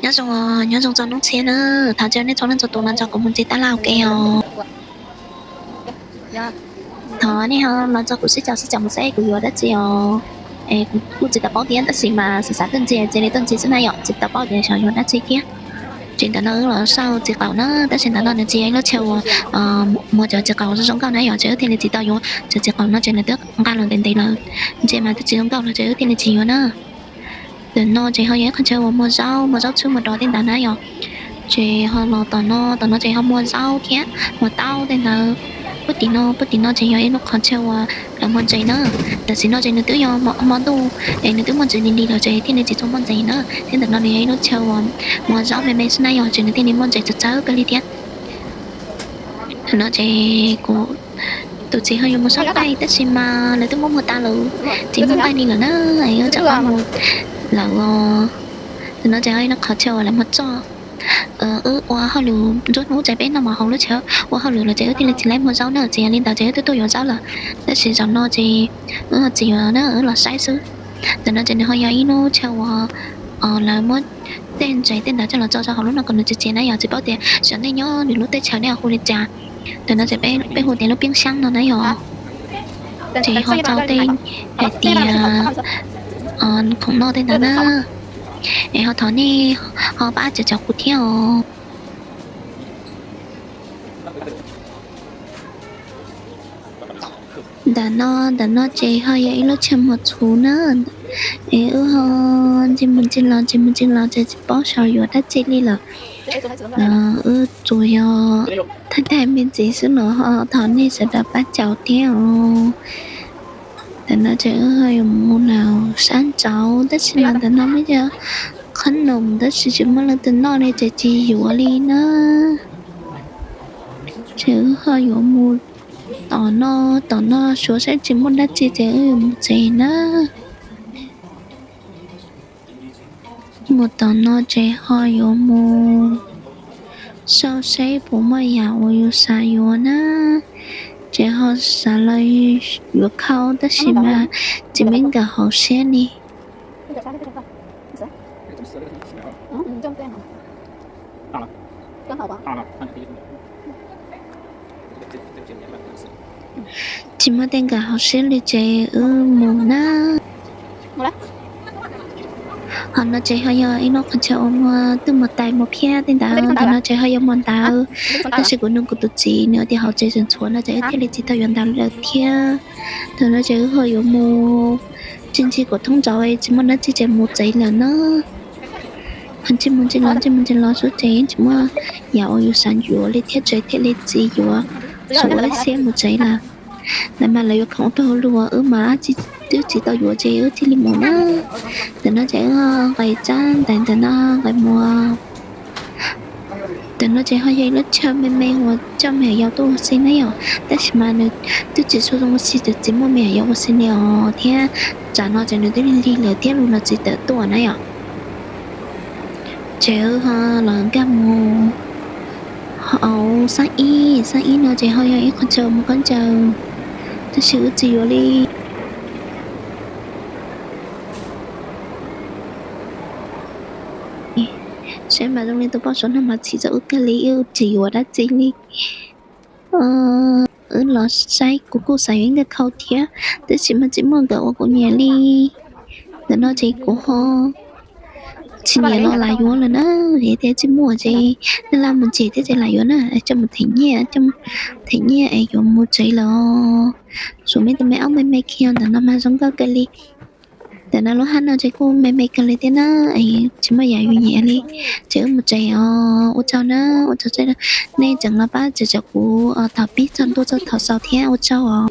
Nyob zoo, nyob zoo txog hnub txhiab na, thov caw nej txhua leej txhua tus los nrog kuv mus ntxiv tab laj ua ke os. Thov nej ho los nrog kuv sib caum sib caum mus saib kuv yuav dab tsi os. Es kuv kuj tsis tau paub thiab tab sis mas xav xav tuaj ntxiv cia li tuaj ntxiv xwb na yom, tsis tau paub tias xyov yuav dab tsi thiab. Ces ntawm no wb los saib txiv qaum na, tab sis ntawm no nws tsis yog ib lub chaw uas muag cov txiv qaum zoo zoo nkauj na yom, ces wb thiaj li tsis tau yuav. Cov txiv qaum no ces lawv twb nqa los ntev ntev lawm, ntshe mas twb tsis zoo nkauj los ces wb thiaj li tsis yuav na. Ntawm no ces ho yog ib qhov chaw uas muag zaub, muag zaub txhwb muag dov tej ntawd na yom. Ces ho los tom no, tom no ces ho muag zaub thiab muag taub tej ntawd. Puag tim no, puag tim no ces yog ib lub qhov chaw uas lawv muag ntses na. Tam sim no ces nws twb yog hmo ntuj es nws twb muaj ntses li li lawm ces thiaj li tsis tshua muaj ntses na. Thiab ntawm no nws yog ib lub chaw uas muag zaub me me xwb na yom, ces nws thiaj li muaj ntses txawv txawv kawg li thiab. Tam no ces kuv tus txiv ho yuav mus soj nqaij tab sis mas lawv twb muab muag tas lawm, tsis muaj nqaij li lawm na, es wb rov qab mus lawm os. Tam no ces ho ib lub qhov chaw uas lawv muag tsoj. Wb ua hauj lwm nruab hnub ces peb noj mov hauv lub tsev ua hauj lwm los ces wb thiaj li tsis laib muag zaub na, tsis yog li ntawd ces wb twb tuaj yuav zaub lawm. Tab sis zaum no ces wb ho tsis yuav na, wb los saib xwb. Tam no ces nws ho yog ib lub chaw uas lawv muab tej ntses tej ntawd coj los tso rau hauv lub no kom nws txias txias na yom, tsis paub tias xyov nej nyob lwm lub teb chaws nej ho hu li cas. Tam no ces peb hu tias lub piab xyab no na yom. Ces ho tau tej hais tias khoom noj tej ntawd na. Es ho thov nej ho pab caum caum kuv thiab os. Ntawm no, ntawm no ces ho yog ib lub chaw muag txhuv na. Es wb ho ntsis mus ntsis los ntsis mus ntsis los ces tsis paub xyov yuav dab tsi li lawm. Wb tsuas yog thaij thaij me ntsis xwb los ho thov nej sawv daws pab caum thiab os. Ntawm no ces wb ho yuav mus lawm sab nraud tab sis mas ntawm no muaj cov qhob noom tab sis tsis muaj leej twg noj li ces tsis yuav li na. Ces wb ho yuav mus tom no, tom no suav saib tsis muaj dab tsi ces wb yuav mus tsev na. Mus tom no ces ho yuav mus xauj saib puas muaj yam uas yus xav yuav na. Ces ho xav los yuav khau tab sis mas tsis muaj nkawm hauv siab li. Tsis muaj tej nkawm hauv siab li ces wb mus na. Ho no ces ho yog ib lub qhov chaw uas muag twj muag tais muag phiab tej ntawd, ntawm no ces ho yog muag ntawd. Tab sis kuv nug kuv tus txiv nws tias hauv tsev tseem tshuav no ces wb thiaj li tsis tau yuav ntawd lawm thiab. Ntawm no ces wb ho yuav mus ntsis ntsis kom thoob nraud tsis muaj dab tsi ces mus tsev lawm na. Ho ntsis mus ntsis los ntsis mus ntsis los xwb ces tsis muaj yam uas yus xav yuav li thiab ces thiaj li tsis yuav, tsuas ua ib siab mus tsev lawm. Ntawd mas lawv yuav khoom ua pawg hauj lwm uas wb mas twb tsis tau yuav ces wb thiaj li mus na. Ntawm no ces wb nqis tsab ntawm ntawm no nqis mus. Ntawm no ces ho yog ib lub chaw me me uas coj me nyuam yaus tuaj ua si na yom, tab sis mas nws twb tsis tshua zoo ua si ces tsis muaj me nyuam yaus ua si li os thiab. Tsam no ces nws twb lig lig lawm thiab lub no tsis tawm tuaj na yom. Ces wb ho los nkag mus hauv xab ib, xab ib no ces ho yog ib qho chaw mus khaub ncaws, tab sis wb tsis yuav li. Saib mas zoo li tus poj suav no mas txhim txog wb kawg li, wb tsis yuav dab tsi li. Wb los saib kuv kuj xav yuav ib nkawm khau thiab, tab sis mas tsis muaj nkawm uas kuv nyiam li. Ntawm no ces kuv ho tsis nyiam los lam yuav lawm na, vim tias tsis muaj ces laj laj mus ntses thiab ces lam yuav na, coj mus them nyiaj, them nyiaj es yuav mus tsev lawm. Tshuav me tus me aub me me kiag ntawm no mas zoo nkauj kawg li. Ntawm no lub hab no ces kuj me me kawg li thiab na, tsis muaj yam yus nyiam li. Ces wb mus tsev os, ua tsaug na, ua tsaug nej tseem los pab caum kuv thaum pib txog ntua txog thaum xaus thiab, ua tsaug os.